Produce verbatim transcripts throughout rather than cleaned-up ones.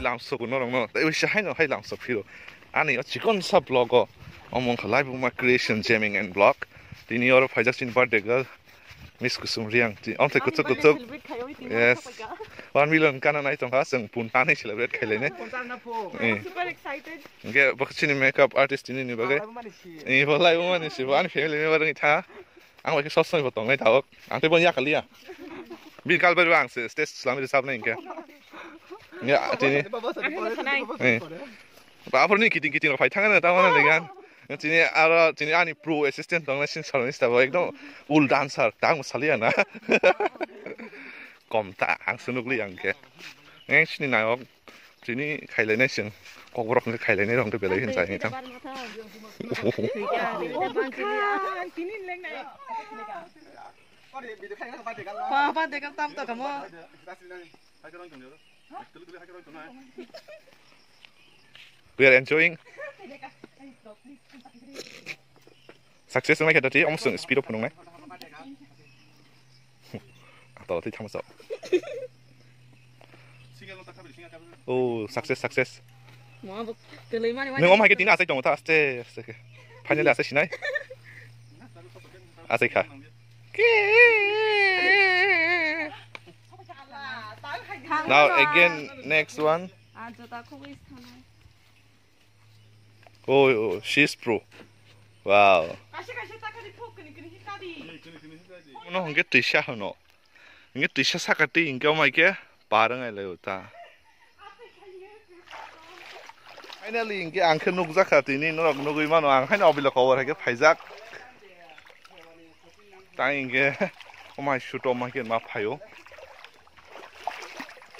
Lamsok norok no, tei uisa haino hai lamsok phiro. Ani o chikon sa vlog o, omo wngkha Laibuma Creation Jamming and Vlog. Tini oro phaijak chini birthday girl, Miss Kusum Riang. Ti-, omthai kuchuk kuchuk. Yes. One million kana nai tongkha, chwng punta ni celebrate khailai ne. Eh. Super excited. Hingke bo chini makeup artist tini ni bagwi. Eh, bo Laibuma ni si, bo ani family member wngwi tha. Ang bai khe sob somoi bo tongnai tabok. Ang tei bo yakaliya. Bini kalbai bo ang se stage swlamwi rwchabnai hinkhe. Ya, tini. Ang khe sanai. Eh. Ba, aphuru ni kiting kiting rok phai thangna tamo na legan. Tini aro tini ani pro assistant tongnai sin saloni stabo ekdom ul dancer tang saliya na. Kom ta ang sunukli ang khe. Ang sini nayok. Tini khailainai chwng. Kokborok hwnkhe khailainai rok hwnkhe belai hwn chai tang. Papa dekal tam to kamo. We are enjoying. Success wngnai khe tati, omo chwng speed o phunuknai. Atol twi thangma chao. Oh, success, success. Nwng omo hai khe tini achai tongo ta, aste, aste khe. Finally achai sinai. Achai kha. Now again, next one. Oh, oh, she's pro. Wow. Mono hwnkhe twisa hwno. Hwnkhe twisa saka twi hwnkhe omo hai khe par wngnai lai o ta. Finally hwnkhe ang khe nukjakha tini norok nugwi mano ang haino obilo kobor hai khe phaijak. Tang hwnkhe omo hai shoot omo hai khe ma phaio.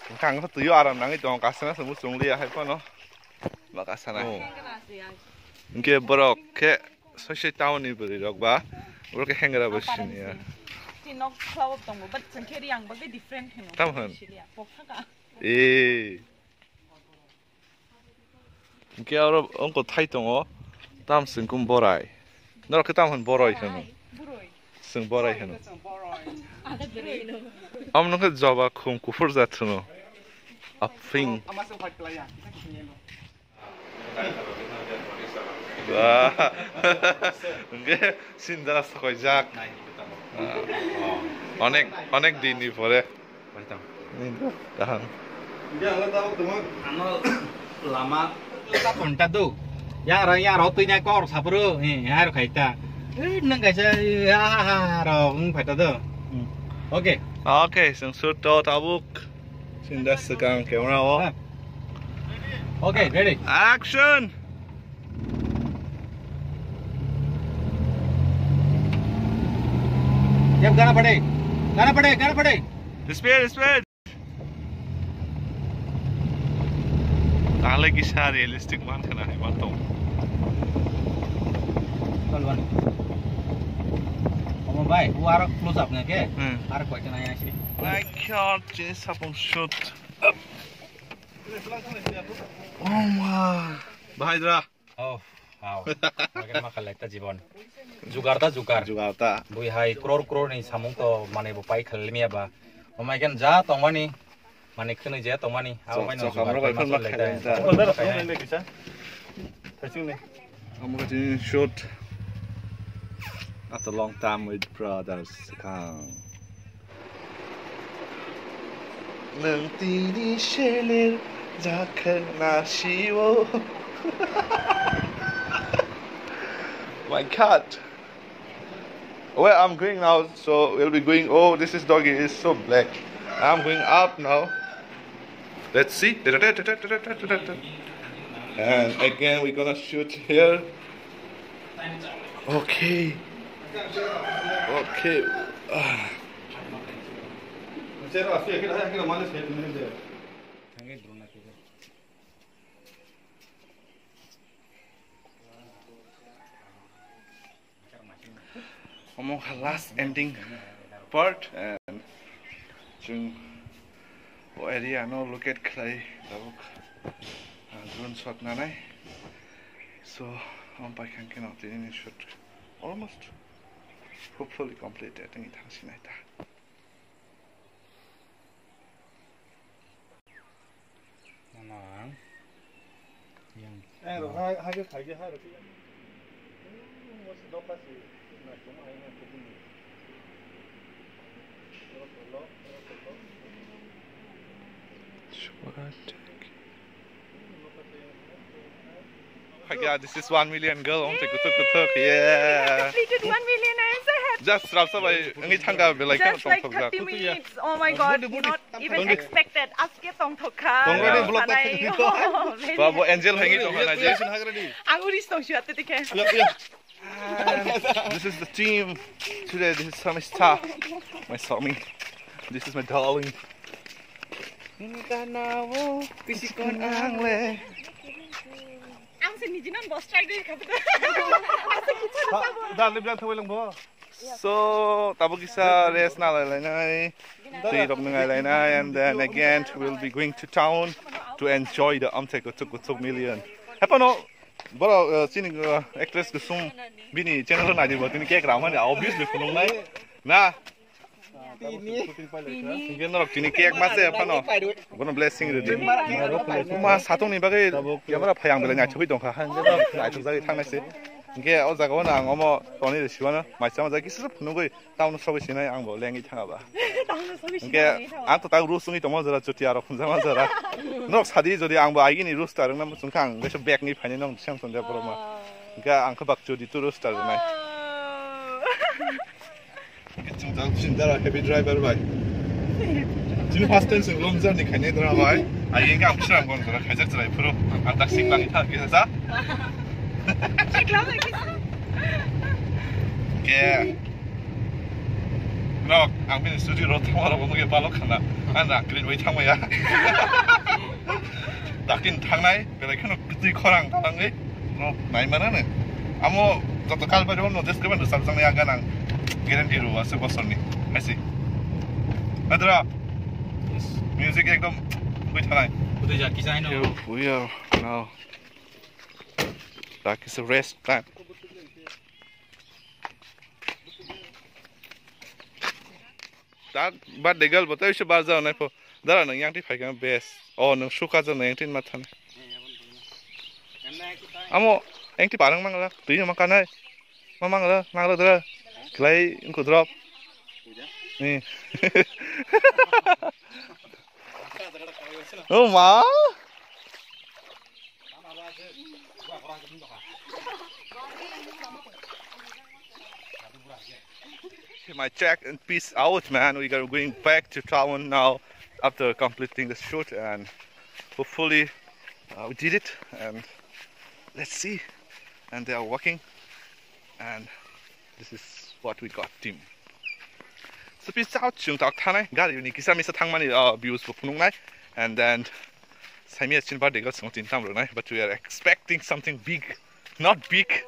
Hwnkhe ang khe twi o aram nangwi tongo kasana se muchung liya hai phano. Baka sana. Oh. Hingke borok khe soise town ni bwrwi rok ba, borok khe hengra bo sini ya. Tin nok khlawo tongo, but chwng khe Riang bagwi different hino. Tam hwn. Siliya, pok thaka. Eh. Hingke aro ongko thai tongo, tam singkum borai. Norok khe tam hwn borai hwn. Borai. Chwng borai hwno. Amo nokhe joba khum kuphur jat hwno. Aping. Ba. Hwnkhe sindara sokoijak. Onek, onek dinni pore. Kaham. Ano lama konta do. Yara yara twi nai kor sapro. Eh, yar khaita. Eh, nang kaisa, ah, ro, ung khaita do. Hmm. Okay. Okay, sing shoot to tabuk. Sinda sekang camera o. Ah. Okay, ready. Action. Yap, gana pade. Gana pade, gana pade. Speed, speed. Tahle kisa realistic man khana hai man tong. Tol ban. Omo bai, u aro close up na ke? Hmm. Aro koi kana ya si. Like shot, chini sapung shoot. Oh ma. Bahai dra. Oh, wow. Makin ma khalai ta jibon. Jugar ta jugar. Jugar ta. Bui hai crore crore ni samung to mane bo pai khalai miya ba. Omai ken ja tongmani. Mane khwnwi je tongmani, abo bai no chokam rok bai phano ma khailai ta. Omo khe chini shoot. After long time with brothers, Swkang. Nwng tini seler jakha na sio. My God. Where I'm going now, so we'll be going. Oh, this is doggy. It's so black. I'm going up now. Let's see. And again, we're gonna shoot here. Okay. Okay. Ah. Omo kha last ending part, and chwng o area no locate khlai tabuk, ah, drone shot nanai. So, omo pai kha khe no tini ni shoot almost hopefully complete, I think, thang sinai ta. Nono Yang. Eh, rok hai, hai khe khai khe hai rok khe. Hmm, mo se doka se. Na chuma hai na khe bini. Squad. Hi guys, this is one million girl. Om te kutuk kutuk. Yeah. Completed one million. I am so happy. Just rap sa bai ngi thangka belai. Just like thirty minutes. Oh my God, not even expected. Aske tongthokha. Tongthokha. Sanai. Oh, very. Ba bo Angel hai ngi tongkha na je. Ang uri tong shu ate dikhe. This is the team. Today this is Samista. My Sami. This is my darling. Nini kana wo pisikon ang le. Ang se niji non boss try dei khabu. Da leblan thawai lang bo. So, tabuk kisa rest na lai lai nai. Twi rok nung lai lai nai, and then again we'll be going to town to enjoy the Amthai Kuchuk Kuchuk million. Hepano, boro, uh, chini, uh, actress kusum bini channel nai di bo, tini cake ram hani obviously phunung nai. Na. Hingke norok tini cake ma se phano. Bono blessing rwdi. Ma satung ni bagwi camera phai ang belai naithogwi tongkha. Hingke norok naithok jagwi thangnai se. Hingke o jaga o ang omo toni rw siwano. Maisa ma jagwi kisa phunugwi town o sogwi sinai ang bo lengwi thanga ba. Hingke ang to tak rules wngwi tongma jora chutia rok phunjama jora. Norok sadi jodi ang bo agini rules ta rwngna muchungkha ang beso back ni phaini nong sem tonde borok ma. Hingke ang khe bak chudi tu rules ta rwnai. Chwng tang chwng dara heavy driver bai. Chini first time chwng long journey khainai dara bai. Ai engkhe ang bwswrang gon dara khaijak chwrai phuru. Ang tak sik langwi thang kisa sa. Sik lang kisa. Ke. Nok, ang bini studio ro thangma rok mungke balok khana. Ang na create bai thangmaya. Dakin thangnai, belai kheno twi khorang thangnai. No, nai mana ne? Amo joto kal bai no des keban sab jang ya ganang. Guarantee ro ase bosor ni. Aisi. Adra. Music ekdom goi thanai. Udah jaki jai no. Here we are now. That is a rest time. Tak birthday girl bo tei se barja nai pho. Dara nang yang ti phai kha best. Oh, nang suka ja nang yang tin ma thani. Amo, yang ti parang mang la. Tui ma kanai. Ma mang la, mang la dara. Klai engko drop. Ni. Oh ma. Okay, my check and peace out, man. We are going back to town now after completing the shoot, and hopefully, uh, we did it. And let's see. And they are working, and this is what we got, team. So peace out, chwng tak thanai, gari ni kisa misa thangmani, uh, views bo phunuknai, and then Samia chin birthday girl song tin tam rwnai, but we are expecting something big, not big.